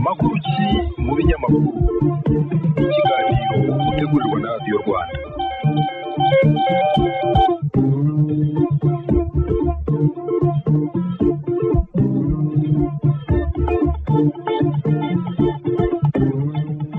Makuru ki mu binyamakuru, ikiganiro utegurirwa na Radiyo Rwanda.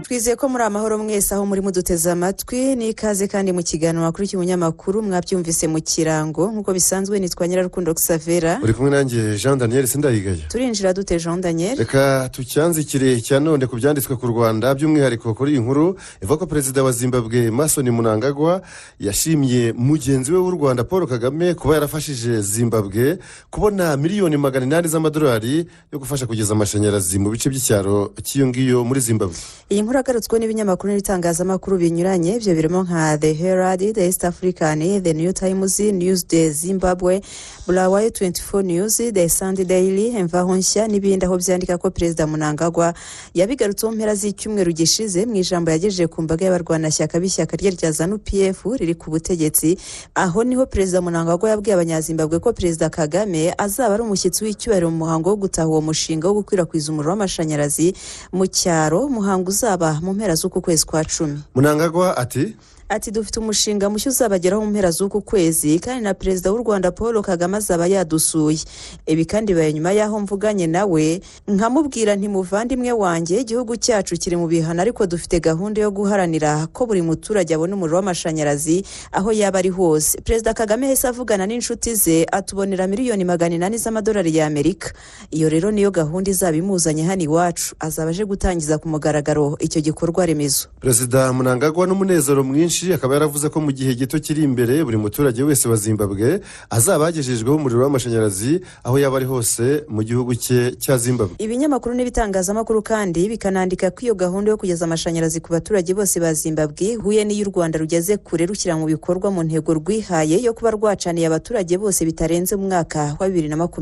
Twizeye ko muri amahoro mwese aho muri muduteze amatwi. N'ikaze kandi mu kiganiro makuru cy'umunyamakuru. Mwabyumvise mu kirango, nk'uko bisanzwe nitwa Nyirarukundo Xavera. Uri kumwe nanjye Jean Daniel Sindayigaya. Turinjira dute, Jean Daniel? Reka tucyanzikire cya none ku byanditswe ku Rwanda, by'umwihariko kuri iyi nkuru ivuga ko Perezida wa Zimbabwe Emmerson Mnangagwa yashimye mugenzi we w'u Rwanda Paul Kagame kuba yarafashije Zimbabwe kubona miliyoni 800 z'amadolari yo gufasha kugeza amashanyarazi mu bice by'icyaro cy'iyo ngiyo muri Zimbabwe. Iyi nkuru agarutswe n'ibinyamakuru n'ibitangazamakuru binyuranye. Ibyo birimo nka The Herald, The East African, The New Times, News de Zimbabwe, Bulawayo 24 News, The Sunday Daily, Imvaho Nshya n'ibindi, aho byandika ko Perezida Mnangagwa yabigarutseho mu mpera z'icyumweru gishize mu ijambo yagejeje ku mbaga y'abarwanashyaka b'ishyaka rye rya ZANU PF riri ku butegetsi. Aho niho Perezida Mnangagwa yabwiye Abanyazimbabwe ko Perezida Kagame azaba ari umushyitsi w'icyubahiro mu muhango wo gutaha uwo mushinga wo gukwirakwiza umuriro w'amashanyarazi mu cyaro, umuhango uzaba mu mpera z'uku kwezi kwa 10. Mnangagwa ati: Ati: "Dufite umushinga mushya uzabageraho mu mpera z'uku kwezi, kandi na Perezida w'u Rwanda Paul Kagame azaba yadusuye. Ibi kandi bibaye nyuma y'aho mvuganye nawe nkamubwira nti: 'Muvandimwe wanjye, igihugu cyacu kiri mu bihano, ariko dufite gahunda yo guharanira ko buri muturage abona umuriro w'amashanyarazi aho yaba ari hose.' Perezida Kagame yahise avugana n'inshuti ze, atubonera miliyoni 800 z'amadolari y'Amerika. Iyo rero niyo gahunda izaba imuzanye hano iwacu, azaba aje gutangiza ku mugaragaro icyo gikorwa remezo." Perezida Mnangagwa n'umunezero mwinshi akaba yaravuze ko mu gihe gito kiri imbere buri muturage wese wa Zimbabwe azaba yagejejweho umuriro w'amashanyarazi aho yaba ari hose mu gihugu cye cya Zimbabwe. Ibinyamakuru n'ibitangazamakuru kandi bikanandika ko iyo gahunda yo kugeza amashanyarazi ku baturage bose ba Zimbabwe ihuye n'iy'u Rwanda rugeze kure rushyira mu bikorwa mu ntego rwihaye yo kuba rwacaniye abaturage bose bitarenze mu mwaka wa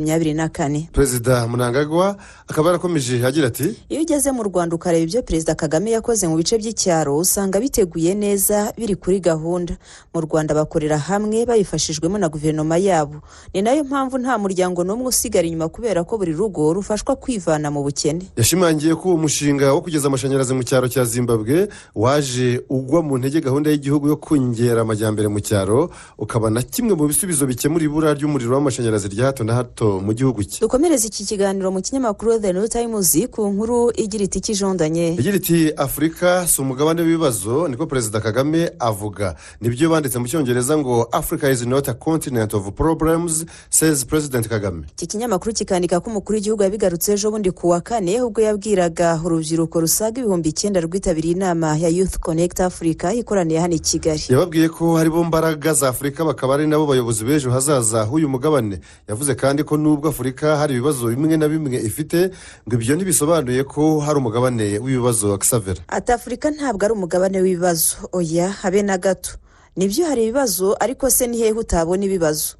2024. Perezida Mnangagwa akaba yarakomeje agira ati: "Iyo ugeze mu Rwanda ukareba ibyo Perezida Kagame yakoze mu bice by'icyaro, usanga biteguye neza, biri kuri gahunda. Mu Rwanda bakorera hamwe babifashijwemo na guverinoma yabo. Ni nayo mpamvu nta muryango n'umwe usigara inyuma, kubera ko buri rugo rufashwa kwivana mu bukene." Yashimangiye ko uwo mushinga wo kugeza amashanyarazi mu cyaro cya Zimbabwe waje ugwa mu ntege gahunda y'igihugu yo kongera amajyambere mu cyaro, ukaba na kimwe mu bisubizo bikemura ibura ry'umuriro w'amashanyarazi rya hato na hato mu gihugu cye. Dukomereze iki kiganiro mu kinyamakuru The New Times ku nkuru igira iti kijondanye. Igira iti: "Afurika si umugabane w'ibibazo, niko Perezida Kagame avuga." Nibyo banditse mu Cyongereza ngo "Africa is not a continent of problems, says President Kagame." Iki kinyamakuru kikandika ko umukuru w'igihugu yabigarutse ejo bundi ku wa kane, ubwo yabwiraga urubyiruko rusaga 9000 rwitabiriye inama ya Youth Connect Africa ikoraniye hano i Kigali. Yababwiye ko aribo mbaraga za Afurika, bakaba ari nabo bayobozi b'ejo hazaza h'uyu mugabane. Yavuze kandi ko nubwo Afurika hari ibibazo bimwe na bimwe ifite, ngo ibyo ntibisobanuye ko hari umugabane w'ibibazo. Xavera. Ati: "Afurika ntabwo ari umugabane w'ibibazo, oya, habe na gato. Nibyo, hari ibibazo, ariko se ni hehe utabona ibibazo?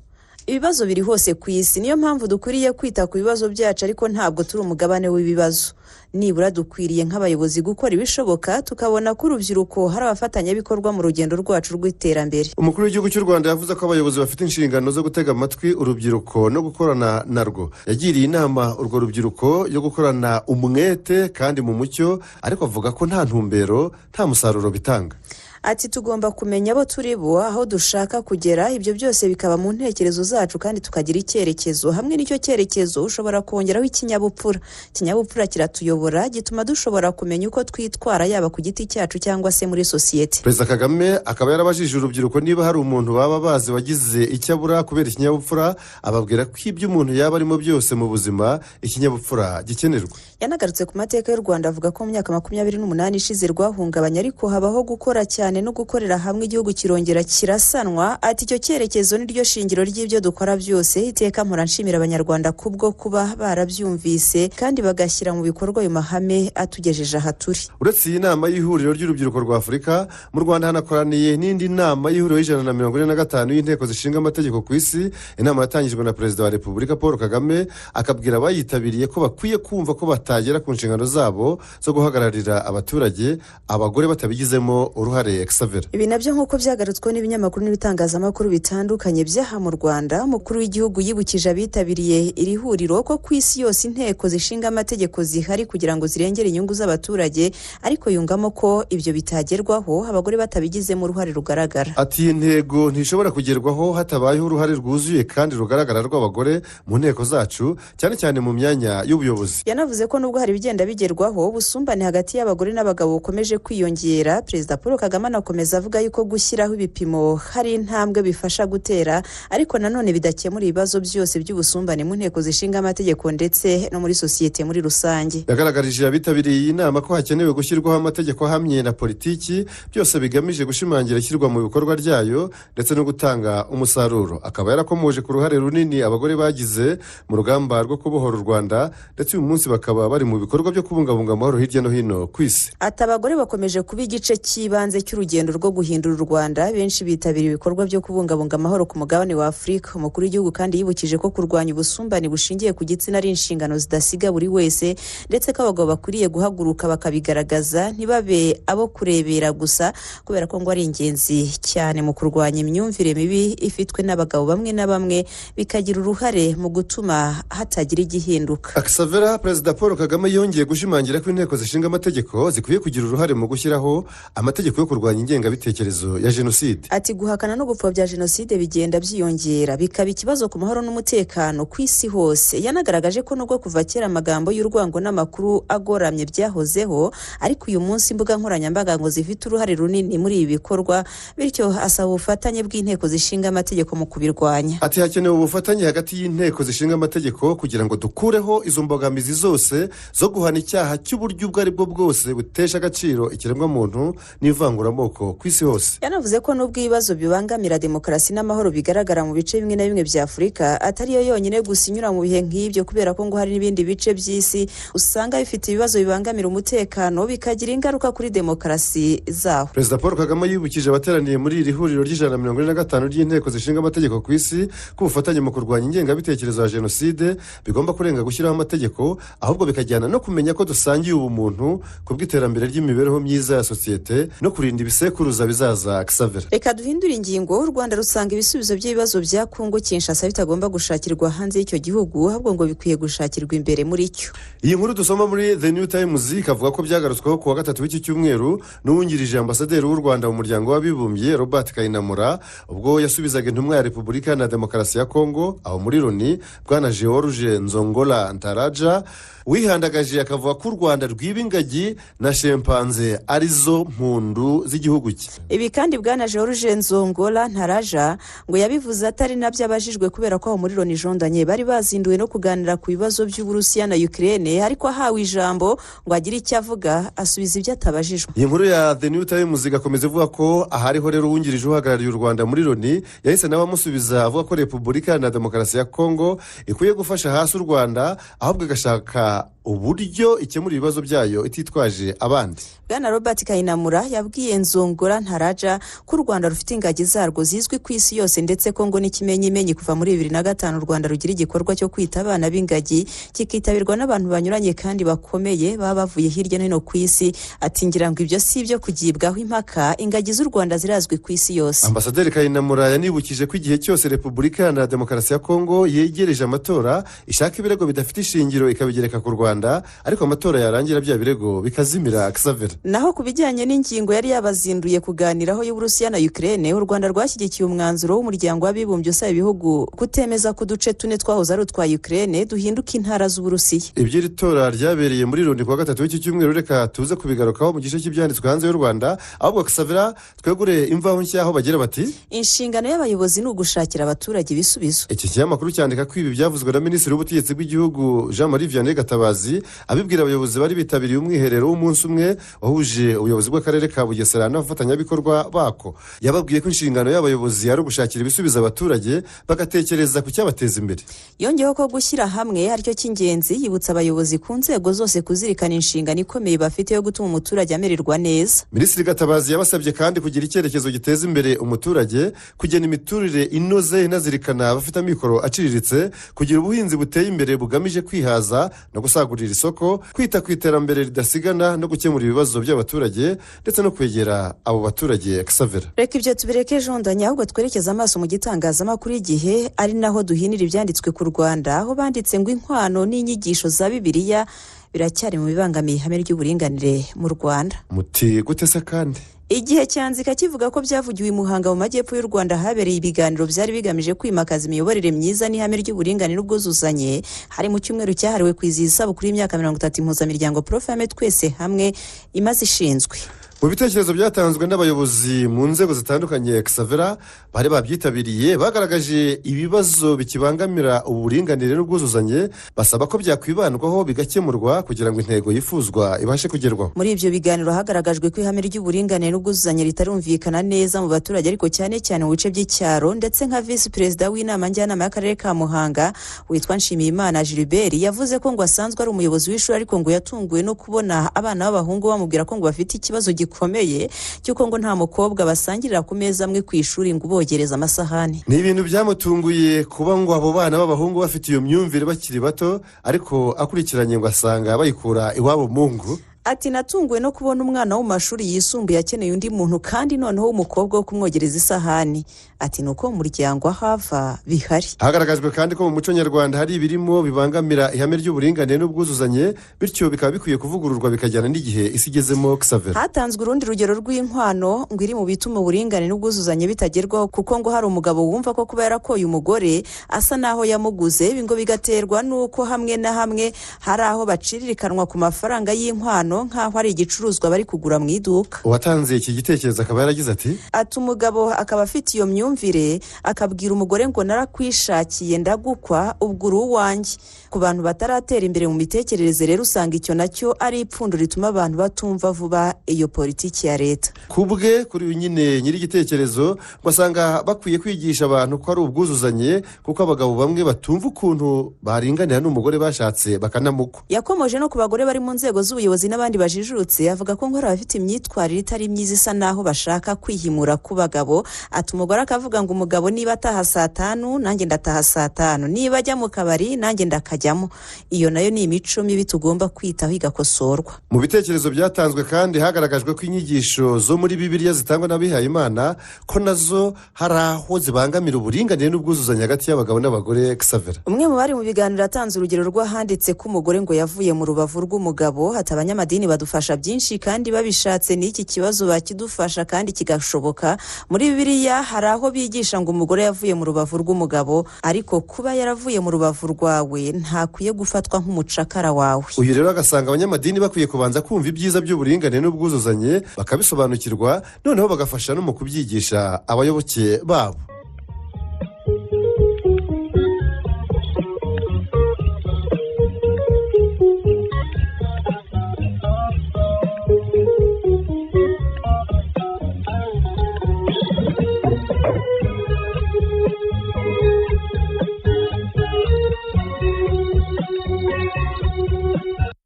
Ibibazo biri hose ku isi. Niyo mpamvu dukwiriye kwita ku bibazo byacu, ariko ntabwo turi umugabane w'ibibazo. Nibura dukwiriye nk'abayobozi gukora ibishoboka tukabona ko urubyiruko hari abafatanyabikorwa mu rugendo rwacu rw'iterambere." Umukuru w'igihugu cy'u Rwanda yavuze ko abayobozi bafite inshingano zo gutega amatwi urubyiruko no gukorana narwo. Yagiriye inama urwo rubyiruko yo gukorana umwete kandi mu mucyo, ariko avuga ko nta ntumbero nta musaruro bitanga. Ati: "Tugomba kumenya abo turi bo, aho dushaka kugera, ibyo byose bikaba mu ntekerezo zacu, kandi tukagira icyerekezo. Hamwe n'icyo cyerekezo ushobora kongeraho ikinyabupfura. Ikinyabupfura kiratuyobora, gituma dushobora kumenya uko twitwara, yaba ku giti cyacu cyangwa se muri sosiyete." Perezida Kagame akaba yarabajije urubyiruko niba hari umuntu baba bazi wagize icyo abura kubera ikinyabupfura, ababwira ko ibyo umuntu yaba arimo byose mu buzima, ikinyabupfura gikenerwa. Yanagarutse ku mateka y'u Rwanda, avuga ko mu myaka 28 ishize rwahungabanye, ariko habaho gukora cyane no gukorera hamwe, igihugu kirongera kirasanwa. Ati: "Icyo cyerekezo ni ryo shingiro ry'ibyo dukora byose. Iteka mpora nshimira Abanyarwanda kubwo kuba barabyumvise kandi bagashyira mu bikorwa ayo mahame atugejeje aha turi." Uretse iyi nama y'ihuriro ry'urubyiruko rwa Afurika, mu Rwanda hanakoraniye n'indi nama y'ihuriro y'145 y'inteko zishinga amategeko ku isi, inama yatangijwe na Perezida wa Repubulika Paul Kagame, akabwira abayitabiriye ko bakwiye kumva ko batagera ku nshingano zabo zo guhagararira abaturage abagore batabigizemo uruhare. Zimbabwe. Xavier. Ibi nabyo, nk'uko byagarutsweho n'ibinyamakuru n'ibitangazamakuru bitandukanye by'aha mu Rwanda, umukuru w'igihugu yibukije abitabiriye iri huriro ko ku isi yose inteko zishinga amategeko zihari kugira ngo zirengere inyungu z'abaturage, ariko yungamo ko ibyo bitagerwaho abagore batabigizemo uruhare rugaragara. Ati: "Iyi ntego ntishobora kugerwaho hatabayeho uruhare rwuzuye kandi rugaragara rw'abagore mu nteko zacu, cyane cyane mu myanya y'ubuyobozi." Yanavuze ko nubwo hari ibigenda bigerwaho, ubusumbane hagati y'abagore n'abagabo bukomeje kwiyongera. Perezida Paul Kagame anakomeza avuga yuko gushyiraho ibipimo hari intambwe bifasha gutera, ariko nanone bidakemura ibibazo byose by'ubusumbane mu nteko zishinga amategeko ndetse no muri sosiyete muri rusange. Yagaragarije abitabiriye iyi nama ko hakenewe gushyirwaho amategeko ahamye na politiki, byose bigamije gushimangira ishyirwa mu bikorwa ryayo ndetse no gutanga umusaruro. Akaba yarakomoje ku ruhare runini abagore bagize mu rugamba rwo kubohora u Rwanda, ndetse uyu munsi bakaba bari mu bikorwa byo kubungabunga amahoro hirya no hino ku isi. Ati: "Abagore bakomeje kuba igice cy'ibanze cy'urugendo rwo guhindura u Rwanda. Benshi bitabira ibikorwa byo kubungabunga amahoro ku mugabane wa Afurika." Umukuru w'igihugu kandi yibukije ko kurwanya ubusumbane bushingiye ku gitsina ari inshingano zidasiga buri wese, ndetse ko abagabo bakwiriye guhaguruka bakabigaragaza, ntibabe abo kurebera gusa, kubera ko ngo ari ingenzi cyane mu kurwanya imyumvire mibi ifitwe n'abagabo bamwe na bamwe, bikagira uruhare mu gutuma hatagira igihinduka. Akisavera, Perezida Paul Kagame yongeye gushimangira ko inteko zishinga amategeko zikwiye kugira uruhare mu gushyiraho amategeko yo kurwanya ingengabitekerezo ya jenoside. Ati: "Guhakana no gupfobya jenoside bigenda byiyongera, bikaba ikibazo ku mahoro n'umutekano ku isi hose." Yanagaragaje ko nubwo kuva kera amagambo y'urwango n'amakuru agoramye byahozeho, ariko uyu munsi imbuga nkoranyambaga ngo zifite uruhare runini muri ibi bikorwa, bityo asaba ubufatanye bw'inteko zishinga amategeko mu kubirwanya. Ati: "Hakenewe ubufatanye hagati y'inteko zishinga amategeko kugira ngo dukureho izo mbogamizi zose zo guhana icyaha cy'uburyo ubwo ari bwo bwose butesha agaciro ikiremwamuntu n'ivanguramoko ku isi hose." Yanavuze ko nubwo ibibazo bibangamira demokarasi n'amahoro bigaragara mu bice bimwe na bimwe bya Afurika, atari yo yonyine gusa inyura mu bihe nk'ibyo, kubera ko ngo hari n'ibindi bice by'isi usanga bifite ibibazo bibangamira umutekano, bikagira ingaruka kuri demokarasi zaho. Perezida Paul Kagame yibukije abateraniye muri iri huriro ry'ijana na 45 ry'inteko zishinga amategeko ku isi ko ubufatanye mu kurwanya ingengabitekerezo ya jenoside bigomba kurenga gushyiraho amategeko, ahubwo bikajyana no kumenya ko dusangiye ubumuntu ku bw'iterambere ry'imibereho myiza ya sosiyete no kurinda ibisekuruza bizaza. Xavier. Reka duhindure ingingo. U Rwanda rusanga ibisubizo by'ibibazo bya Kongo Kinshasa bitagomba gushakirwa hanze y'icyo gihugu, ahubwo ngo bikwiye gushakirwa imbere muri cyo. Iyi nkuru dusoma muri The New Times ikavuga ko byagarutsweho ku wa gatatu w'iki cyumweru n'uwungirije ambasaderi w'u Rwanda mu Muryango w'Abibumbye, Robert Kayinamura, ubwo yasubizaga intumwa ya Repubulika na Demokarasi ya Kongo aho muri Loni, bwana George Nzongola Ntaraja, wihandagaje akavuga ko u Rwanda rwiba ingagi na shempanze, arizo mpundu z'igihugu cye. Ibi kandi bwana George Nzongola Ntaraja ngo yabivuze atari nabyo abajijwe, kubera ko aho muri Loni jondanye bari bazinduwe no kuganira ku bibazo by'Uburusiya na Ukraine, ariko ahawe ijambo ngo agire icyo avuga, asubiza ibyo atabajijwe. Iyi nkuru ya The New Times igakomeza ivuga ko ahariho rero uwungirije uhagarariye u Rwanda muri Loni yahise nawe amusubiza, avuga ko Repubulika na Demokarasi ya Kongo ikwiye gufasha hasi u Rwanda, ahubwo igashaka uburyo ikemura ibibazo byayo ititwaje abandi. Bwana Robert Kayinamura yabwiye Nzongora Ntaraja ko u Rwanda rufite ingagi zarwo zizwi ku isi yose, ndetse ko ngo n'ikimenyimenyi kuva muri 2005 u Rwanda rugira igikorwa cyo kwita abana b'ingagi, kikitabirwa n'abantu banyuranye kandi bakomeye baba bavuye hirya no hino ku isi. Ati: "Ngira ngo ibyo si ibyo kugibwaho impaka, ingagi z'u Rwanda zirazwi ku isi yose." Ambasaderi Kayinamura yanibukije ko igihe cyose Repubulika Iharanira Demokarasi ya Kongo yegereje amatora, ishaka ibirego bidafite ishingiro ikabigereka ku Rwanda, ariko amatora yarangira bya birego bikazimira. Xavier. Naho ku bijyanye n'ingingo yari yabazinduye kuganiraho y'Uburusiya na Ukraine, u Rwanda rwashyigikiye umwanzuro w'Umuryango w'Abibumbye usaba ibihugu kutemeza ko uduce tune twahoze ari utwa Ukraine duhinduka intara z'Uburusiya. Iby'iri tora ryabereye muri Loni kuwa gatatu w'iki cyumweru reka tuze kubigarukaho mu gice cy'ibyanditswe hanze y'u Rwanda. Ahubwo Xavier, twegure Imvaho Nshya, aho bagira bati: "Inshingano y'abayobozi ni ugushakira abaturage ibisubizo." Iki kinyamakuru cyandika ko ibi byavuzwe na Minisitiri w'Ubutegetsi bw'Igihugu, Jean Marie Vianney Gatabazi, abibwira abayobozi bari bitabiriye umwiherero w'umunsi umwe wahuje ubuyobozi bw'akarere ka Bugesera n'abafatanyabikorwa bako. Yababwiye ko inshingano y'abayobozi ari ugushakira ibisubizo abaturage, bagatekereza ku cyabateza imbere. Yongeyeho ko gushyira hamwe aricyo cy'ingenzi, yibutsa abayobozi ku nzego zose kuzirikana inshingano ikomeye bafite yo gutuma umuturage amererwa neza. Minisitiri Gatabazi yabasabye kandi kugira icyerekezo giteza imbere umuturage, kugena imiturire inoze inazirikana abafite amikoro aciriritse, kugira ubuhinzi buteye imbere bugamije kwihaza no gusagurira gusagurira isoko, kwita ku iterambere ridasigana no gukemura ibibazo by'abaturage ndetse no kwegera abo baturage. Xavera, Reka ibyo tubireke, Jondanya, ahubwo twerekeze amaso mu gitangazamakuru Igihe, ari naho duhinira ibyanditswe ku Rwanda, aho banditse ngo inkwano n'inyigisho za Bibiliya biracyari mu bibangamiye ihame ry'uburinganire mu Rwanda. Muti gute se kandi? Igihe cyanzika kivuga ko byavugiwe i Muhanga mu majyepfo y'u Rwanda, habereye ibiganiro byari bigamije kwimakaza imiyoborere myiza n'ihame ry'uburinganire n'ubwuzuzanye. Hari mu cyumweru cyahariwe kwizihiza isabukuru y'imyaka 30 impuzamiryango Pro-Femmes Twese Hamwe imaze ishinzwe. Mu bitekerezo byatanzwe n'abayobozi mu nzego zitandukanye, Xavera, bari babyitabiriye, bagaragaje ibibazo bikibangamira uburinganire n'ubwuzuzanye, basaba ko byakwibandwaho bigakemurwa kugira ngo intego yifuzwa ibashe kugerwaho. Muri ibyo biganiro hagaragajwe ko ihame ry'uburinganire n'ubwuzuzanye ritarumvikana neza mu baturage, ariko cyane cyane mu bice by'icyaro. Ndetse nka visi perezida w'inama njyanama y'akarere ka Muhanga witwa Nshimiyimana Gilbert yavuze ko ngo asanzwe ari umuyobozi w'ishuri, ariko ngo yatunguwe no kubona abana b'abahungu bamubwira ko ngo bafite ikibazo gikomeye cy'uko ngo nta mukobwa basangirira ku meza amwe ku ishuri ngo ubogereza amasahani. Ni ibintu byamutunguye kuba ngo abo bana b'abahungu bafite iyo myumvire bakiri bato, ariko akurikiranye ngo asanga bayikura iwabo mungu. Ati: "Natunguwe no kubona umwana wo mu mashuri yisumbuye akeneye undi muntu, kandi noneho w'umukobwa, wo kumwogereza isahani." Ati: "Ni uko mu muryango aho ava bihari." Hagaragajwe kandi ko mu muco nyarwanda hari ibirimo bibangamira ihame ry'uburinganire n'ubwuzuzanye, bityo bikaba bikwiye kuvugururwa bikajyana n'igihe isi igezemo, Xavera. Hatanzwe urundi rugero rw'inkwano ngo iri mu bituma uburinganire n'ubwuzuzanye bitagerwaho, kuko ngo hari umugabo wumva ko kuba yarakoye umugore asa n'aho yamuguze. Ibi ngo bigaterwa n'uko hamwe na hamwe hari aho baciririkanwa ku mafaranga y'inkwano nk'aho ari igicuruzwa bari kugura mu iduka. Uwatanze iki gitekerezo akaba yaragize ati: Ati: "Umugabo akaba afite iyo myumvire, akabwira umugore ngo narakwishakiye, ndagukwa, ubwo uri uwanjye." Ku bantu bataratera imbere mu mitekerereze rero, usanga icyo nacyo ari ipfundo rituma abantu batumva vuba iyo politiki ya leta. Ku bwe, kuri uyu nyine nyir'igitekerezo, ngo asanga bakwiye kwigisha abantu ko ari ubwuzuzanye, kuko abagabo bamwe batumva ukuntu baringanira n'umugore bashatse bakanamukwa. Yakomoje no ku bagore bari mu nzego z'ubuyobozi n'abandi bajijutse, avuga ko ngo hari abafite imyitwarire itari myiza, isa n'aho bashaka kwihimura ku bagabo. Ati: "Umugore akavuga ngo umugabo niba ataha saa 5, nanjye ndataha saa 5, niba ajya mu kabari, nanjye ndakajyamo." Iyo nayo ni imico mibi tugomba kwitaho igakosorwa. Mu bitekerezo byatanzwe kandi hagaragajwe ko inyigisho zo muri Bibiliya zitangwa n'abihayimana ko nazo hari aho zibangamira uburinganire n'ubwuzuzanye hagati y'abagabo n'abagore, Xavera. Umwe mu bari mu biganiro atanze urugero rw'ahanditse ko umugore ngo yavuye mu rubavu rw'umugabo. Ati: "Abanyamadini badufasha byinshi, kandi babishatse n'iki kibazo bakidufasha kandi kigashoboka. Muri Bibiliya hari aho bigisha ngo umugore yavuye mu rubavu rw'umugabo, ariko kuba yaravuye mu rubavu rwawe ntakwiye gufatwa nk'umucakara wawe." Uyu rero agasanga abanyamadini bakwiye kubanza kumva ibyiza by'uburinganire n'ubwuzuzanye, bakabisobanukirwa, noneho bagafasha no mu kubyigisha abayoboke babo.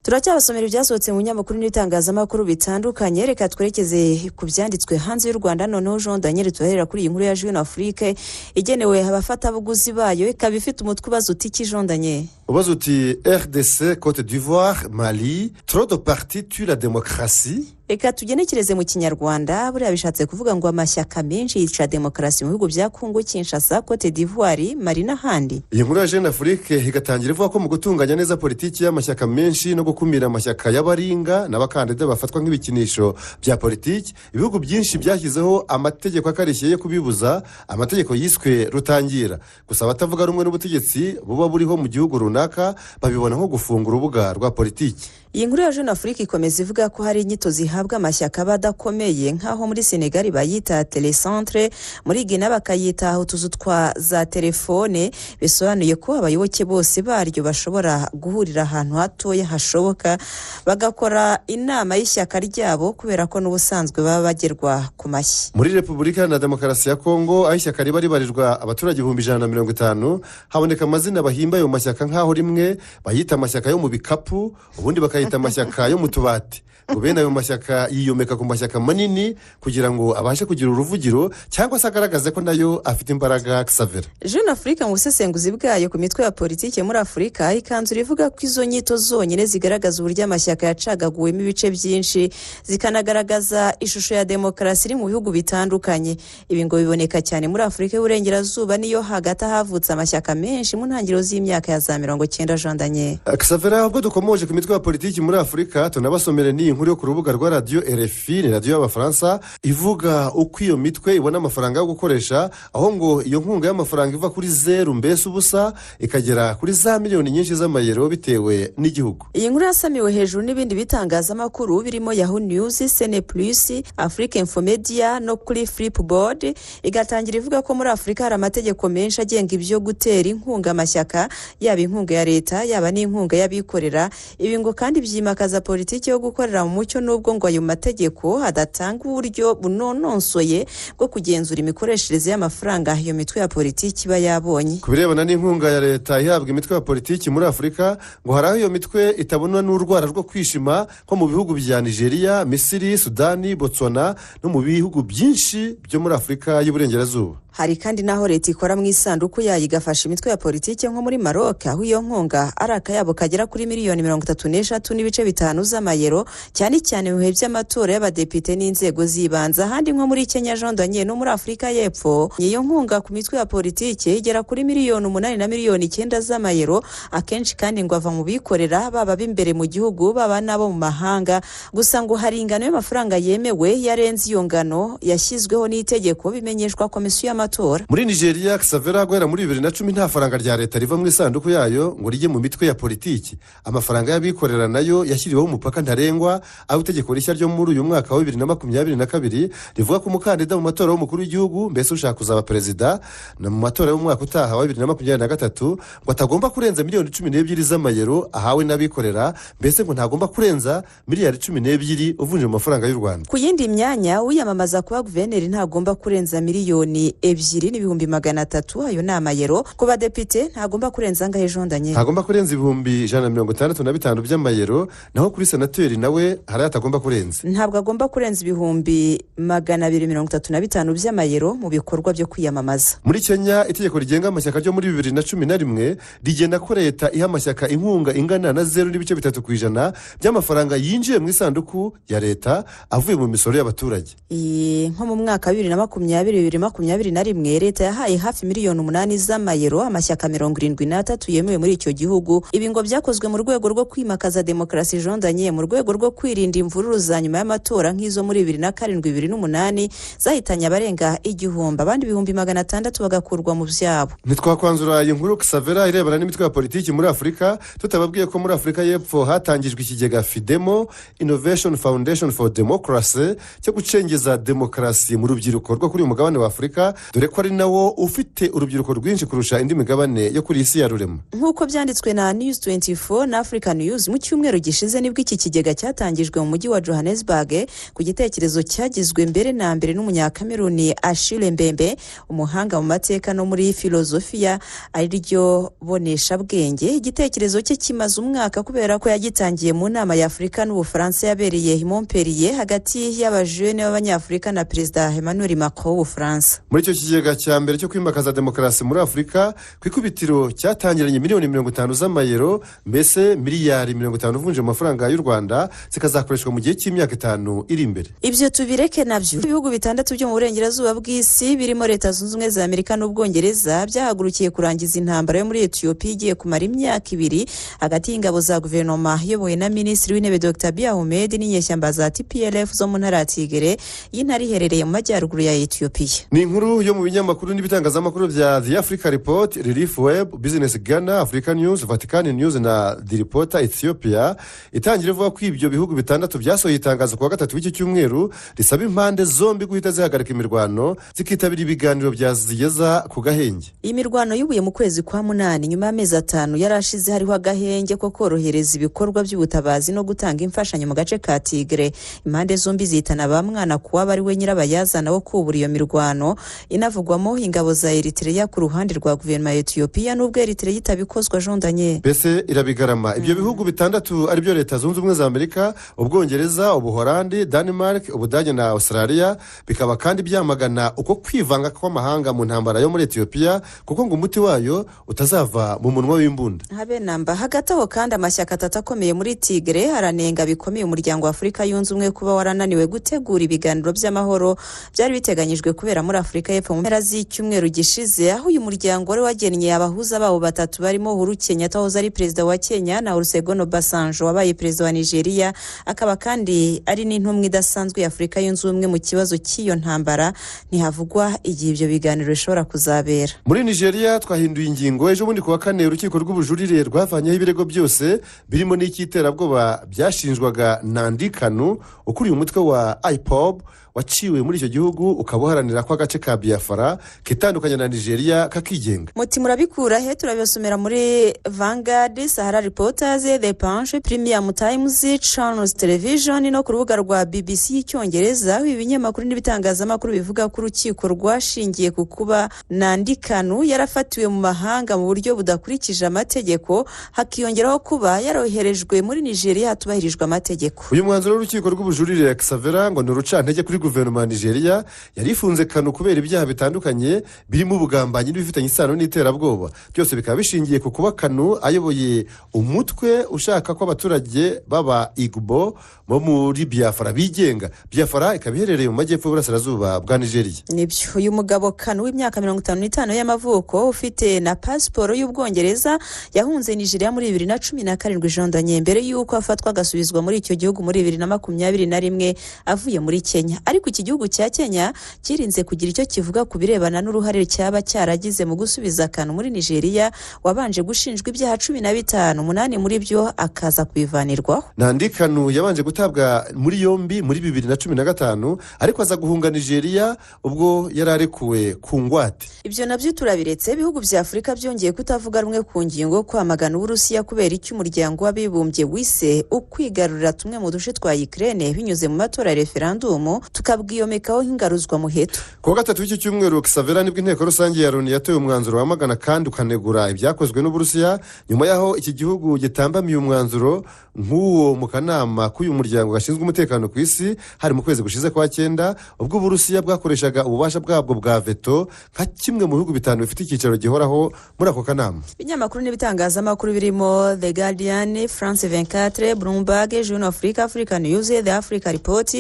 Turacyabasomera ibyasohotse mu binyamakuru n'ibitangazamakuru bitandukanye. Reka twerekeze ku byanditswe hanze y'u Rwanda noneho, Jean Daniel. Turahera kuri iyi nkuru ya Jeune Afrique igenewe abafatabuguzi bayo, ikaba ifite umutwe ubaza uti iki, Jean Daniel? Ubaza uti: "RDC, Côte d'Ivoire, Mali, trop de partis tue la démocratie." Reka tugenekereze mu Kinyarwanda. Buriya bishatse kuvuga ngo amashyaka menshi yica demokarasi mu bihugu bya Kongo Kinshasa, Cote d'Ivoire, Mali n'ahandi. Iyi nkuru ya Jeune Afrique igatangira ivuga ko mu gutunganya neza politiki y'amashyaka menshi no gukumira amashyaka y'abaringa n'abakandida bafatwa nk'ibikinisho bya politiki, ibihugu byinshi byashyizeho amategeko akarishye yo kubibuza, amategeko yiswe rutangira. Gusa abatavuga rumwe n'ubutegetsi buba buriho mu gihugu runaka babibona nko gufunga urubuga rwa politiki. Iyi nkuru ya Jeune Afrique ikomeza ivuga ko hari inyito zihabwa amashyaka aba adakomeye, nk'aho muri Senegali bayita telecentre, muri Gina bakayita utuzu twa za telefone, bisobanuye ko abayoboke bose baryo bashobora guhurira ahantu hatoya hashoboka bagakora inama y'ishyaka ryabo, kubera ko n'ubusanzwe baba bagerwa ku mashyi. Muri Repubulika Iharanira Demokarasi ya Kongo, aho ishyaka riba ribarirwa abaturage 150,000, haboneka amazina bahimba ayo mashyaka, nk'aho rimwe bayita amashyaka yo mu bikapu, ubundi bakayita amashyaka yo mu tubati. Ngo bene ayo mashyaka mashyaka yiyomeka ku mashyaka manini kugira ngo abashe kugira uruvugiro cyangwa se agaragaze ko nayo afite imbaraga. Xavera. Jeune Afrique mu busesenguzi bwayo ku mitwe ya politiki muri Afurika ikanzura ivuga ko izo nyito zonyine zigaragaza uburyo amashyaka yacagaguwemo ibice byinshi, zikanagaragaza ishusho ya demokarasi iri mu bihugu bitandukanye. Ibi ngo biboneka cyane muri Afurika y'Uburengerazuba niyo hagati, ahavutse amashyaka menshi mu ntangiriro z'imyaka ya za 90, Jean Daniel. Xavera, ubwo dukomoje ku mitwe ya politiki muri Afurika, tunabasomere n'iyi nkuru yo ku rubuga rwa radiyo RFI, ni radiyo y'Abafaransa, ivuga uko iyo mitwe ibona amafaranga yo gukoresha, aho ngo iyo nkunga y'amafaranga iva kuri zeru, mbese ubusa, ikagera kuri za miliyoni nyinshi z'amayero bitewe n'igihugu. Iyi nkuru yasamiwe hejuru n'ibindi bitangazamakuru birimo Yahoo News, Cene Plus, Afrique Infomedia no kuri Flipboard, igatangira ivuga ko muri Afurika hari amategeko menshi agenga ibyo gutera inkunga amashyaka, yaba inkunga ya leta, yaba n'inkunga y'abikorera. Ibi ngo kandi byimakaza politiki yo gukorera mu mucyo, n'ubwo ngo ayo mategeko adatanga uburyo bunononsoye bwo kugenzura imikoreshereze y'amafaranga iyo mitwe ya politiki iba yabonye. Ku birebana n'inkunga ya leta ihabwa imitwe ya politiki muri Afurika, ngo hari aho iyo mitwe itabona n'urwara rwo kwishima, nko mu bihugu bya Nigeria, Misiri, Sudani, Botswana no mu bihugu byinshi byo muri Afurika y'Iburengerazuba. Hari kandi n'aho leta ikora mu isanduku yayo igafasha imitwe ya politiki, nko muri Maroc, aho iyo nkunga ari akayabo kagera kuri miliyoni 33.5 z'amayero, cyane cyane mu bihe by'amatora y'abadepite n'inzego z'ibanze. Ahandi nko muri Kenya, Jean Daniel, no muri Afurika y'Epfo, iyo nkunga ku mitwe ya politiki igera kuri miliyoni 8 na miliyoni 9 z'amayero. Akenshi kandi ngo ava mu bikorera, baba b'imbere mu gihugu, baba n'abo mu mahanga. Gusa ngo hari ingano y'amafaranga yemewe, yarenze iyo ngano yashyizweho n'itegeko bimenyeshwa komisiyo y'amatora. Muri Nigeria, Xavera, guhera muri 2010 nta faranga rya leta riva mu isanduku yayo ngo rijye mu mitwe ya politiki. Amafaranga y'abikorera nayo yashyiriweho umupaka ntarengwa, aho itegeko rishya ryo muri uyu mwaka wa 2022 rivuga ko umukandida mu matora y'umukuru w'igihugu, mbese ushaka kuzaba perezida, na mu matora y'umwaka utaha wa 2023, ngo atagomba kurenza miliyoni 12 z'amayero ahawe n'abikorera, mbese ngo ntagomba kurenza miliyari 12 uvunje mu mafaranga y'u Rwanda. Ku yindi myanya, wiyamamaza kuba guverineri ntagomba kurenza miliyoni 2 n'ibihumbi 300, ayo ni amayero. Ku badepite ntagomba kurenza angahe, Jean Daniel? Ntagomba kurenza 165,000 by'amayero, naho kuri senateri nawe hari ayo atagomba kurenza. Ntabwo agomba kurenza 235,000 by'amayero mu bikorwa byo kwiyamamaza. Muri Kenya, itegeko rigenga amashyaka ryo muri 2011 rigena ko leta iha amashyaka inkunga ingana na 0.3% by'amafaranga yinjiye mu isanduku ya leta avuye mu misoro y'abaturage. Iyi, nko mu mwaka wa 2020, 2021, leta yahaye hafi miliyoni 8 z'amayero amashyaka 73 yemewe muri icyo gihugu. Ibi ngo byakozwe mu rwego rwo kwimakaza demokarasi, Jean Daniel, mu rwego rwo kwirinda imvururu za nyuma y'amatora nk'izo muri 2007, 2008 zahitanye abarenga 1000, abandi 600,000 bagakurwa mu byabo. Ntitwakwanzura iyi nkuru, Xavera, irebana n'imitwe ya politiki muri Afurika tutababwiye ko muri Afurika y'Epfo hatangijwe ikigega Fidemo, Innovation Foundation for Democracy, cyo gucengeza demokarasi mu rubyiruko rwo kuri uyu mugabane wa Afurika, dore ko ari nawo ufite urubyiruko rwinshi kurusha indi migabane yo kuri iyi si ya rurema. Nk'uko byanditswe na News 24 na Africa News, mu cyumweru gishize nibwo iki kigega cyatangijwe mu mujyi wa Johannesburg, ku gitekerezo cyagizwe mbere na mbere n'Umunyakameruni Achille Mbembe, umuhanga mu mateka no muri filozofiya, ari ryo boneshabwenge. Igitekerezo cye kimaze umwaka kubera ko yagitangiye mu nama ya Afurika n'Ubufaransa yabereye i Montpellier hagati y'abajene b'Abanyafurika na Perezida Emmanuel Macron w'Ubufaransa. Muri icyo kigega cya mbere cyo kwimakaza demokarasi muri Afurika, ku ikubitiro cyatangiranye miliyoni 50 z'amayero, mbese miliyari 50 uvunje mu mafaranga y'u Rwanda, zikazakoreshwa mu gihe cy'imyaka 5 iri imbere. Ibyo tubireke nabyo. Ibihugu bitandatu byo mu burengerazuba bw'isi birimo Leta Zunze Ubumwe za Amerika n'Ubwongereza byahagurukiye kurangiza intambara yo muri Etiyopiya igiye kumara imyaka 2 hagati y'ingabo za guverinoma iyobowe na Minisitiri w'Intebe Dr Abiy Ahmed n'inyeshyamba za TPLF zo mu ntara ya Tigre, y'intara iherereye mu majyaruguru ya Etiyopiya. Ni inkuru yo mu binyamakuru n'ibitangazamakuru bya The Africa Report, Relief Web, Business Ghana, Africa News, Vatican News na The Reporter Ethiopia, itangira ivuga ko ibyo bihugu bitandatu byasohoye itangazo ku wa gatatu w'iki cyumweru risaba impande zombi guhita zihagarika imirwano, zikitabira ibiganiro byazigeza ku gahenge. Iyi mirwano yubuye mu kwezi kwa munani, nyuma y'amezi 5 yari ashize hariho agahenge ko korohereza ibikorwa by'ubutabazi no gutanga imfashanyo mu gace ka Tigre. Impande zombi zitana ba mwana kuwaba ari we nyirabayazana wo kubura iyo mirwano. Inama Inavugwamo ingabo za Eritrea ku ruhande rwa guverinoma ya Etiyopiya, n'ubwo Eritrea itabikozwa, jondanye. Mbese irabigarama. Ibyo bihugu bitandatu, aribyo Leta Zunze Ubumwe za Amerika, Ubwongereza, Ubuhorandi, Denmark, Ubudage na Australia, bikaba kandi byamagana uko kwivanga kw'amahanga mu ntambara yo muri Etiyopiya, kuko ngo umuti wayo utazava mu munwa w'imbunda. Habe namba. Hagati aho kandi, amashyaka atatu akomeye muri Tigre aranenga bikomeye Umuryango wa Afurika Yunze Ubumwe kuba warananiwe gutegura ibiganiro by'amahoro byari biteganyijwe kubera muri Afurika y'Epfo mu mpera z'icyumweru gishize, aho uyu muryango wari wagennye abahuza babo batatu, barimo Uhuru Kenyatta wahoze ari perezida wa Kenya na Olusegun Obasanjo wabaye perezida wa Nigeria, akaba kandi ari n'intumwa idasanzwe ya Afurika Yunze Ubumwe mu kibazo cy'iyo ntambara. Ntihavugwa igihe ibyo biganiro bishobora kuzabera. Muri Nigeria twahinduye ingingo. Ejo bundi ku wa kane, urukiko rw'ubujurire rwavanyeho ibirego byose birimo n'icy'iterabwoba byashinjwaga Nnamdi Kanu, ukuriye umutwe wa IPOB waciwe muri icyo gihugu, ukaba uharanira ko agace ka Biafra kitandukanya na Nigeria kakigenga. Muti murabikura he? Turabibasomera muri Vanguard, Sahara Reporters, The Punch, Premium Times, Channels Television no ku rubuga rwa BBC y'Icyongereza, aho ibi binyamakuru n'ibitangazamakuru bivuga ko urukiko rwashingiye ku kuba Nnamdi Kanu yarafatiwe mu mahanga mu buryo budakurikije amategeko, hakiyongeraho kuba yaroherejwe muri Nigeria hatubahirijwe amategeko. Uyu mwanzuro w'urukiko rw'ubujurire Xavera ngo ni urucantege kuri guverinoma ya Nigeria yari ifunze Kanu kubera ibyaha bitandukanye birimo ubugambanyi n'ibifitanye isano n'iterabwoba, byose bikaba bishingiye ku kuba Kanu ayoboye umutwe ushaka ko abaturage baba Igbo bo muri Biafra bigenga. Biafra ikaba iherereye mu majyepfo y'uburasirazuba bwa Nigeria. Nibyo, uyu mugabo Kanu w'imyaka 54 y'amavuko, ufite na pasiporo y'Ubwongereza, yahunze Nigeria muri 2017, jondanye, mbere y'uko afatwa agasubizwa muri icyo gihugu muri 2021 avuye muri Kenya. Ariko iki gihugu cya Kenya kirinze kugira icyo kivuga ku birebana n'uruhare cyaba cyaragize mu gusubiza Kanu muri Nigeria, wabanje gushinjwa ibyaha 15, umunani muri byo akaza kubivanirwaho. Nnamdi Kanu yabanje gutabwa muri yombi muri 2015, ariko aza guhunga Nigeria ubwo yari arekuwe ku ngwate. Ibyo nabyo turabiretse. Ibihugu bya Afurika byongeye kutavuga rumwe ku ngingo yo kwamagana Uburusiya kubera icyo Umuryango w'Abibumbye wise ukwigarurira tumwe mu duce twa Ukraine binyuze mu matora ya referandumu, tukabwiyomekaho nk'ingaruzwamuheto. Ku wa gatatu w'iki cyumweru, Xavera, nibwo inteko rusange ya Loni yatoye umwanzuro wamagana kandi ukanegura ibyakozwe n'Uburusiya, nyuma y'aho iki gihugu gitambamiye umwanzuro nk'uwo mu kanama k'uyu muryango gashinzwe umutekano ku isi. Hari mu kwezi gushize kwa cyenda, ubwo Uburusiya bwakoreshaga ububasha bwabwo bwa veto nka kimwe mu bihugu bitanu bifite icyicaro gihoraho muri ako kanama. Ibinyamakuru n'ibitangazamakuru birimo The Guardian, France 24, Bloomberg, Jeune Africa, Africa News, The Africa Report,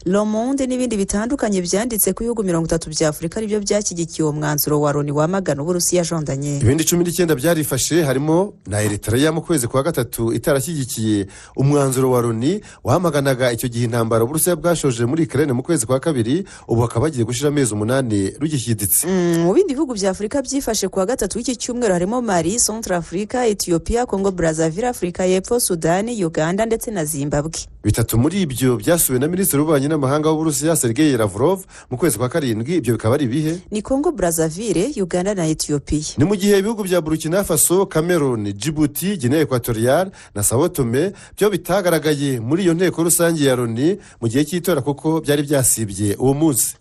Le Monde n'ibindi bitandukanye byanditse ku bihugu 30 bya Afurika aribyo byashyigikiye uwo mwanzuro wa Loni wamagana Uburusiya, jondanye. Ibindi 19 byarifashe, harimo na Eritrea mu kwezi kwa gatatu itarashyigikiye umwanzuro wa Loni wamaganaga icyo gihe intambara Uburusiya bwashoje muri Ukraine mu kwezi kwa kabiri. Ubu bakaba bagiye gushira amezi 8 rugishyiditse. Mu bindi bihugu bya Afurika byifashe kuwa gatatu w'iki cyumweru harimo Mali, Centre Africa, Ethiopia, Congo Brazzaville, Afurika y'Epfo, Sudani, Uganda ndetse na Zimbabwe. Bitatu muri ibyo byasuwe na minisitiri w'ububanyi n'amahanga w'Uburusiya, Sergei Lavrov, mu kwezi kwa karindwi. Ibyo bikaba ari ibihe? Ni Congo Brazzaville, Uganda na Ethiopia. Ni mu gihe ibihugu bya Burkina Faso, Cameroon, Djibouti, Guinea Equatoriale na Sao Tome byo bitagaragaye muri iyo nteko rusange ya Loni mu gihe cy'itora, kuko byari byasibye uwo munsi.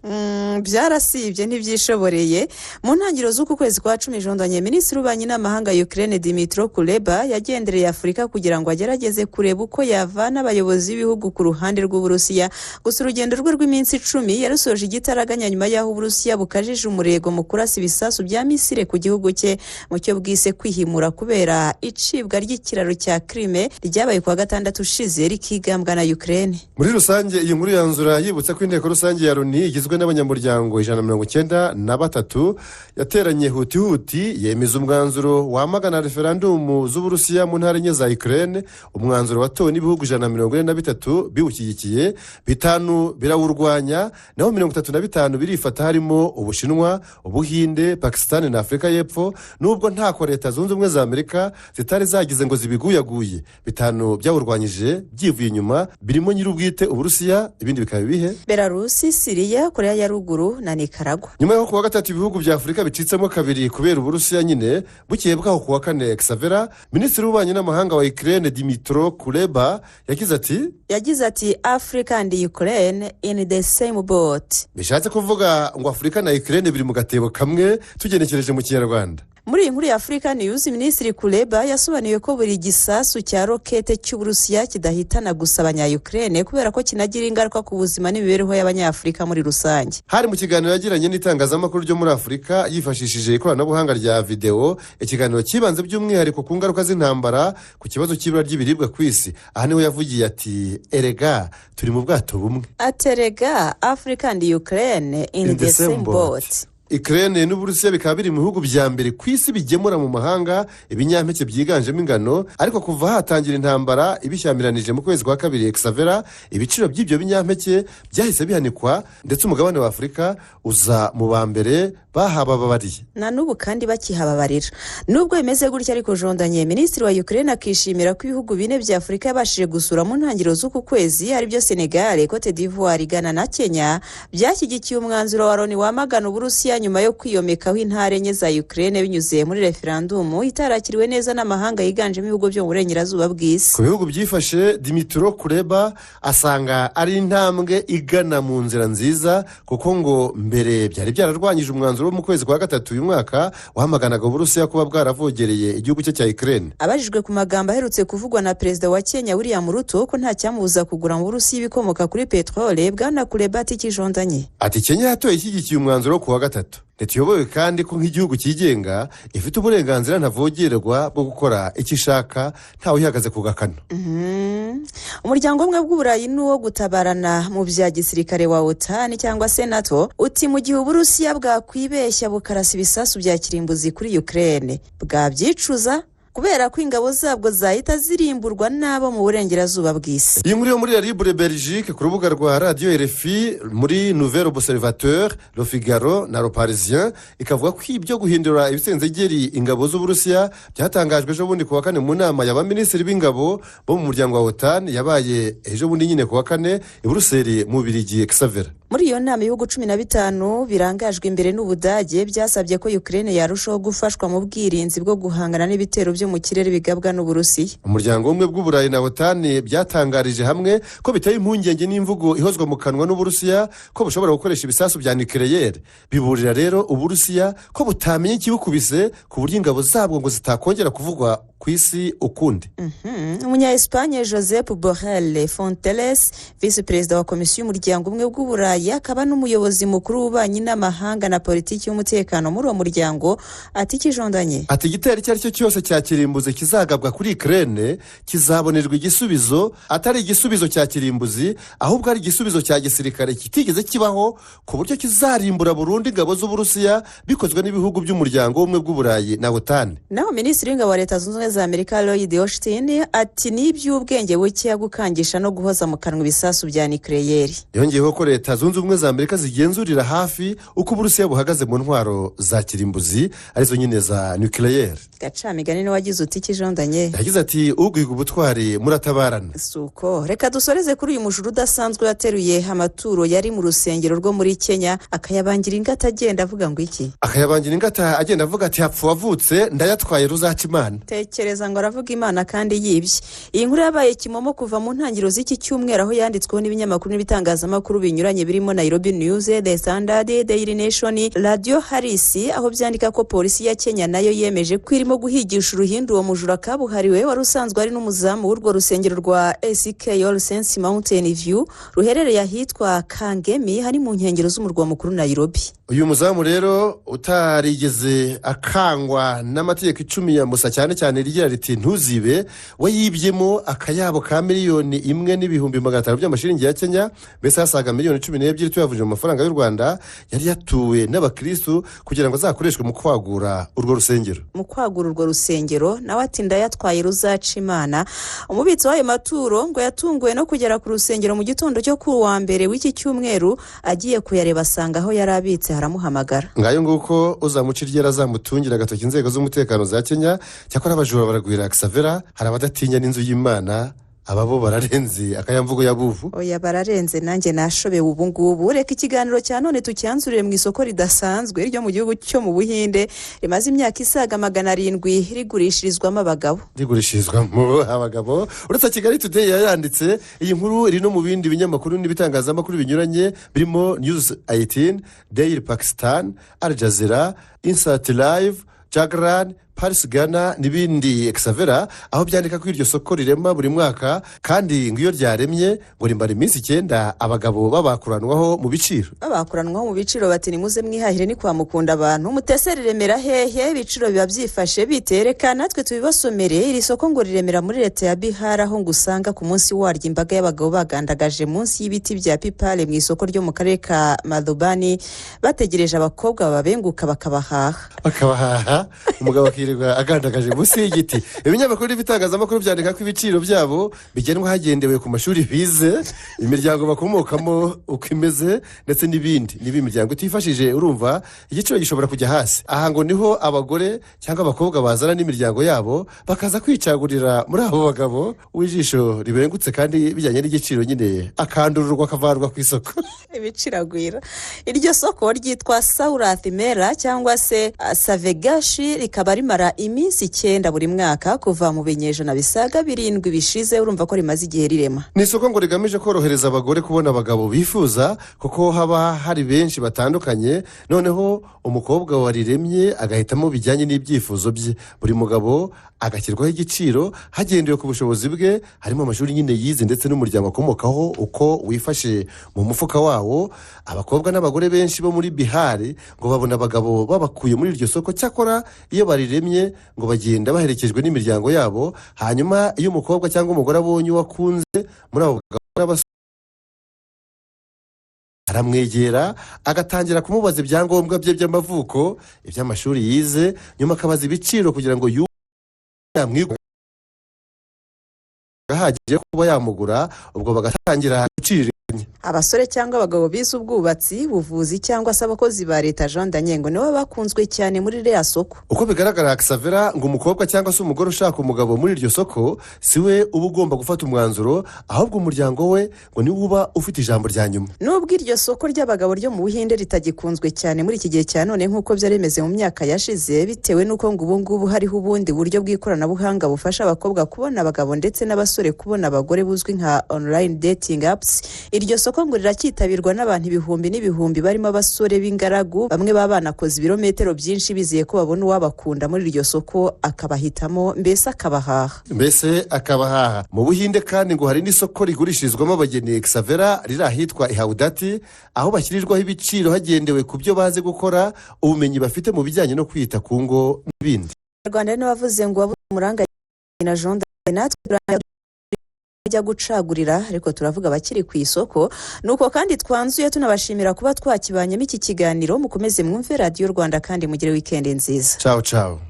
Byarasibye, ntibyishoboreye. Mu ntangiriro z'uku kwezi kwa cumi, jondanye, minisitiri w'ububanyi n'amahanga Ukraine, Dmytro Kuleba, yagendereye Afurika kugira ngo agerageze kureba uko yavana abayobozi b'ibihugu ku ruhande rw'Uburusiya. Gusa urugendo rwe rw'iminsi 10 yarusoje igitaraganya, nyuma y'aho Uburusiya bukajije umurego mu kurasa ibisasu bya misile ku gihugu cye, mu cyo bwise kwihimura kubera icibwa ry'ikiraro cya Crimea ryabaye kuwa gatandatu ushize, rikigambwa na Ukraine. Muri rusange, iyi nkuru yanzura yibutsa ko inteko rusange ya Loni igizwe n'abanyamuryango 193 yateranye hutihuti yemeza umwanzuro wamagana referandumu z'Uburusiya mu ntara enye za Ukraine, umwanzuro watowe n'ibihugu 143 biwushyigikiye, bitanu birawurwanya, naho 35 birifata, harimo Ubushinwa, Ubuhinde, Pakisitani na Afurika y'Epfo, nubwo ntako Leta Zunze Ubumwe za Amerika zitari zagize ngo zibiguyaguye. Bitanu byawurwanyije byivuye inyuma birimo nyir'ubwite Uburusiya. Ibindi bikaba ibihe? Belarusi, Siriya, Korea ya Ruguru na Nicaragua. Nyuma y'aho kuwa gatatu ibihugu bya Afurika bicitsemo kabiri kubera Uburusiya nyine, bukeye bwaho kuwa kane, Xavera, minisitiri w'ububanyi n'amahanga wa Ukraine, Dmytro Kuleba, yagize ati: Yagize ati: "Africa and Ukraine in the same boat." Bishatse kuvuga ngo Afurika na Ukraine biri mu gatebo kamwe, tugenekereje mu Kinyarwanda. Muri iyi nkuru ya Africa News, Minisitiri Kuleba yasobanuye ko buri gisasu cya rokete cy'Uburusiya kidahitana gusa Abanyayukrene, kubera ko kinagira ingaruka ku buzima n'imibereho y'Abanyafurika muri rusange. Hari mu kiganiro yagiranye n'itangazamakuru ryo muri Afurika yifashishije ikoranabuhanga rya videwo, ikiganiro cyibanze by'umwihariko ku ngaruka z'intambara ku kibazo cy'ibura ry'ibiribwa ku isi. Aha niho yavugiye ati: "Erega turi mu bwato bumwe." Ati: "Erega Africa and Ukraine in the same boat." Ukraine n'Uburusiya bikaba biri mu bihugu bya mbere ku isi bigemura mu mahanga ibinyampeke byiganjemo ingano, ariko kuva hatangira intambara ibishyamiranyije mu kwezi kwa kabiri, Exavera, ibiciro by'ibyo binyampeke byahise bihanikwa, ndetse umugabane wa Afurika uza mu ba mbere bahababariye. Na n'ubu kandi bakihababarira. Nubwo bimeze gutya ariko, jondanye, Minisitiri wa Ukraine akishimira ko ibihugu bine bya Afurika yabashije gusura mu ntangiriro z'uku kwezi, aribyo Senegal, Cote d'Ivoire, Ghana na Kenya, byashyigikiye umwanzuro wa Loni wamagana Uburusiya nyuma yo kwiyomekaho intara enye za Ukraine binyuze muri referandumu itarakiriwe neza n'amahanga yiganjemo ibihugu byo mu burengerazuba bw'isi. Ku bihugu byifashe, Dmytro Kuleba asanga ari intambwe igana mu nzira nziza, kuko ngo mbere byari byararwanyije umwanzuro wo mu kwezi kwa gatatu uyu mwaka wamaganaga Uburusiya kuba bwaravogereye igihugu cye cya Ukraine. Abajijwe ku magambo aherutse kuvugwa na Perezida wa Kenya William Ruto ko nta cyamubuza kugura mu Burusiya ibikomoka kuri peteroli, Bwana Kuleba ati: "Kijondanye." Ati: "Kenya yatoye ishyigikiye umwanzuro wo ku wa gatatu. Ntituyobowe kandi ko nk'igihugu cyigenga ifite uburenganzira ntavogerwa bwo gukora icyo ishaka, ntawe uhagaze ku gakano." Umuryango umwe bw'Uburayi n'uwo gutabarana mu bya gisirikare wa OTAN cyangwa se NATO uti: mu gihe Uburusiya bwakwibeshya bukarasa ibisasu bya kirimbuzi kuri Ukraine, bwabyicuza, kubera ko ingabo zabwo zahita zirimburwa n'abo mu burengerazuba bw'isi. Iyi nkuru yo muri La Libre Belgique, ku rubuga rwa radiyo RFI, muri Nouvel Observateur, Le Figaro na Le Parisien, ikavuga ko ibyo guhindura ibisenzegeri ingabo z'Uburusiya byatangajwe ejo bundi ku wa kane mu nama y'abaminisitiri b'ingabo bo mu muryango wa OTAN yabaye ejo bundi nyine ku wa kane i Buruseli mu Bubirigi, Xavera. Muri iyo nama, ibihugu 15 birangajwe imbere n'Ubudage byasabye ko Ukraine yarushaho gufashwa mu bwirinzi bwo guhangana n'ibitero byo mu kirere bigabwa n'Uburusiya. Umuryango w'Ubumwe bw'Uburayi na OTAN byatangarije hamwe ko biteye impungenge n'imvugo ihozwa mu kanwa n'Uburusiya ko bushobora gukoresha ibisasu bya nucléaire. Biburira rero Uburusiya ko butamenya ikibukubise, ku buryo ingabo zabwo ngo zitakongera kuvugwa ku isi ukundi. Umunya Esipanye Josep Borrell Fontelles, Visi Perezida wa Komisiyo y'Umuryango Umwe bw'Uburayi, akaba n'umuyobozi mukuru w'ububanyi n'amahanga na politiki y'umutekano muri uwo muryango, ati: "Kijondanye." Ati: "Igitero icyo ari cyo cyose cya kirimbuzi kizagabwa kuri Ukraine kizabonerwa igisubizo, atari igisubizo cya kirimbuzi, ahubwo ari igisubizo cya gisirikare kitigeze kibaho, ku buryo kizarimbura burundu ingabo z'Uburusiya, bikozwe n'ibihugu by'Umuryango w'Ubumwe bw'Uburayi na OTAN." Naho Minisitiri w'Ingabo wa Leta Zunze Ubumwe za Amerika Lloyd Austin ati: "Ni iby'ubwenge bukeya gukangisha no guhoza mu kanwa ibisasu bya nucléaire." Yongeyeho ko Leta Zunze Ubumwe za Amerika zigenzurira hafi uko Uburusiya buhagaze mu ntwaro za kirimbuzi, arizo nyine za nucléaire. Gacamigani niwe wagize uti: "Kijondanye." Yagize ati: "Ugwiga ubutwari muratabarana." Si uko, reka dusoreze kuri uyu mujura udasanzwe wateruye amaturo yari mu rusengero rwo muri Kenya, akayabangira ingata agenda avuga ngo iki? Akayabangira ingata agenda avuga ati: "Hapfa wavutse, ndayatwaye, ruzaca Imana." Tekereza ngo aravuga Imana kandi yibye! Iyi nkuru yabaye kimomo kuva mu ntangiriro z'iki cyumweru, aho yanditsweho n'ibinyamakuru n'ibitangazamakuru binyuranye birimo Nairobi News, The Standard, Daily Nation, Radio Harris, aho byandika ko polisi ya Kenya nayo yemeje ko irimo guhigisha uruhindu uwo mujura kabuhariwe wari usanzwe ari n'umuzamu w'urwo rusengero rwa ACK All Saints Mountain View, ruherereye ahitwa Kangemi, hari mu nkengero z'umurwa mukuru Nairobi. Uyu muzamu rero utarigeze akangwa n'amategeko 10 ya Musa, cyane cyane rigira riti "Ntuzibe", we yibyemo akayabo ka 1,500,000 by'amashiringi ya Kenya, mbese hasaga miliyoni 12 tuyavunje mu mafaranga y'u Rwanda, yari yatuwe n'abakirisitu kugira ngo azakoreshwe mu kwagura urwo rusengero. Mu kwagura urwo rusengero, nawe ati: "Ndayatwaye, ruzaca Imana." Umubitsi w'ayo maturo ngo yatunguwe no kugera ku rusengero mu gitondo cyo ku wa mbere w'iki cyumweru, agiye kuyareba asanga aho yari abitse haramuhamagara. Ngayo nguko, uzamuca iryera azamutungira agatoki inzego z'umutekano za Kenya. Cyakora abajura baragwira, Xavera. Hari abadatinya n'inzu y'Imana. Aba bo bararenze akayamvugo ya buvu. Oya, bararenze, nanjye nashobewe ubu ngubu. Reka ikiganiro cya none tucyanzurire mu isoko ridasanzwe ryo mu gihugu cyo mu Buhinde, rimaze imyaka isaga 700 rigurishirizwamo abagabo. Rigurishirizwamo abagabo. Uretse Kigali Today yayanditse, iyi nkuru iri no mu bindi binyamakuru n'ibitangazamakuru binyuranye birimo News 18, Daily Pakistan, Al Jazeera, Insert Live, Jagran, Paris Ghana n'ibindi, Exavera, aho byandika ko iryo soko rirema buri mwaka, kandi ngo iyo ryaremye ngo rimara iminsi 9 abagabo babakuranwaho mu biciro. Babakuranwaho mu biciro, bati nimuze mwihahire, ni kwa mukunda abantu mutese. Riremera hehe? Ibiciro biba byifashe bitereka natwe tubibasomere. Iri soko ngo riremera muri leta ya Bihar, aho ngo usanga ku munsi waryo imbaga y'abagabo bagandagaje munsi y'ibiti bya pipale mu isoko ryo mu karere ka Madhubani, bategereje abakobwa babenguka bakabahaha. Bakabahaha, umugabo akirirwa agandagaje munsi y'igiti. Ibinyamakuru n'ibitangazamakuru byandika ko ibiciro byabo bigenwa hagendewe ku mashuri bize, imiryango bakomokamo uko imeze, ndetse n'ibindi. Niba imiryango itifashije, urumva igiciro gishobora kujya hasi. Aha ngo niho abagore cyangwa abakobwa bazana n'imiryango yabo, bakaza kwicagurira muri abo bagabo uw'ijisho ribengutse kandi bijyanye n'igiciro nyine, akandururwa akavanwa ku isoko. Ibiciragwira. Iryo soko ryitwa Saurath Mela cyangwa se Savegashi, rikaba rimara iminsi 9 buri mwaka kuva mu binyejana bisaga 7 bishize. Urumva ko rimaze igihe rirema. Ni isoko ngo rigamije korohereza abagore kubona abagabo bifuza, kuko haba hari benshi batandukanye. Noneho umukobwa wariremye agahitamo bijyanye n'ibyifuzo bye, buri mugabo agashyirwaho igiciro hagendewe ku bushobozi bwe, harimo amashuri nyine yize ndetse n'umuryango akomokaho uko wifashe mu mufuka wawo. Abakobwa n'abagore benshi bo muri Bihari ngo babona abagabo babakuye muri iryo soko. Cyakora iyo bariremye ngo bagenda baherekejwe n'imiryango yabo. Hanyuma iyo umukobwa cyangwa umugore abonye uwo akunze muri abo bagabo n'abasore, aramwegera agatangira kumubaza ibyangombwa bye by'amavuko, iby'amashuri yize, nyuma akabaza ibiciro kugira ngo yumve yamwigura ahagije kuba yamugura. Ubwo bagatangira guciririkanya. Abasore cyangwa abagabo bize ubwubatsi, ubuvuzi cyangwa se abakozi ba leta, Jean Danyengo, nibo bakunzwe cyane muri ririya soko. Uko bigaragara, Xavera, ngo umukobwa cyangwa se umugore ushaka umugabo muri iryo soko si we uba ugomba gufata umwanzuro, ahubwo umuryango we ngo niwe uba ufite ijambo rya nyuma. Nubwo iryo soko ry'abagabo ryo mu Buhinde ritagikunzwe cyane muri iki gihe cya none nk'uko byari bimeze mu myaka yashize, bitewe n'uko ngo ubu ngubu hariho ubundi buryo bw'ikoranabuhanga bufasha abakobwa kubona abagabo ndetse n'abasore kubona abagore, buzwi nka online dating apps, iryo soko ngo riracyitabirwa n'abantu ibihumbi n'ibihumbi, barimo abasore b'ingaragu, bamwe baba banakoze ibirometero byinshi bizeye ko babona uwabakunda muri iryo soko akabahitamo, mbese akabahaha. Mbese akabahaha. Mu Buhinde kandi ngo hari n'isoko rigurishirizwamo abageni, Xavera, riri ahitwa Ihaudati, aho bashyirirwaho ibiciro hagendewe ku byo bazi gukora, ubumenyi bafite mu bijyanye no kwita ku ngo n'ibindi. Rwanda n'abavuze ngo wabuze umuranga na Jean, natwe ajya gucagurira, ariko turavuga abakiri ku isoko. Nuko kandi twanzuye tunabashimira kuba twakibanyemo iki kiganiro. Mukomeze mwumve Radiyo Rwanda kandi mugire wikendi nziza. Ciao ciao.